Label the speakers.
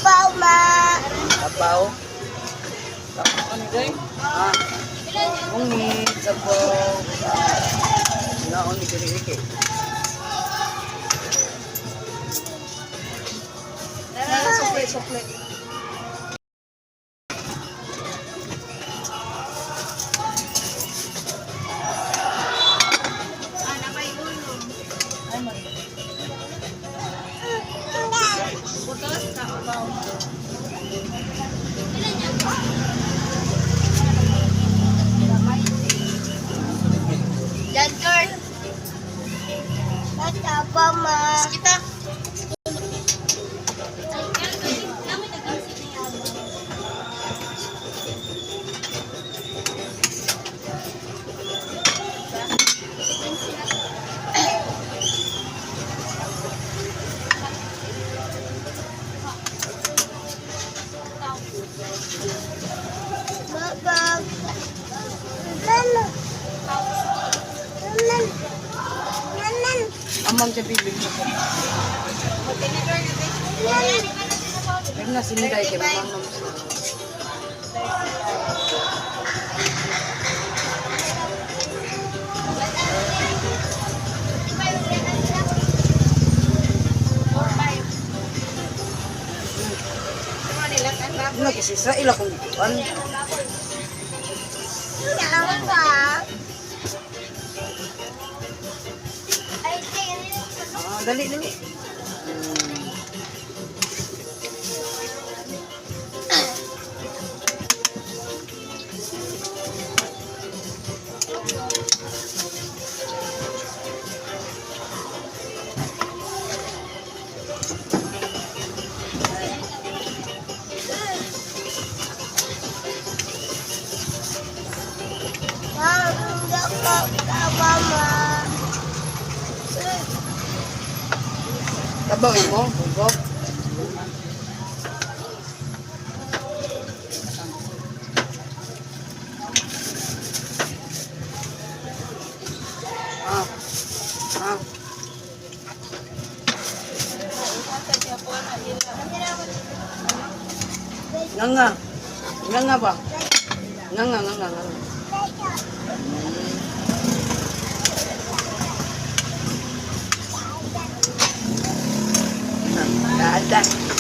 Speaker 1: Sabaw, ma.
Speaker 2: Sabaw. Sabaw ano day? Ah. Ungit, sabaw. Naon ni diri kay.
Speaker 3: Sukli, sukli.
Speaker 1: Dad, girl. Sabaw, ma.
Speaker 3: Kita.
Speaker 1: Babag. Nanan. Nanan. Nanan.
Speaker 2: Amang sa bibig ko. Pero na sinday kay mamam. Ano kasi sa ila kong kuan.
Speaker 1: Napa. Ay,
Speaker 2: Ah, dali dali. Tabaw mo, bubok. Ah. Ah. Nga nga. Nga nga ba? Nga nga nga nga nga. Dada.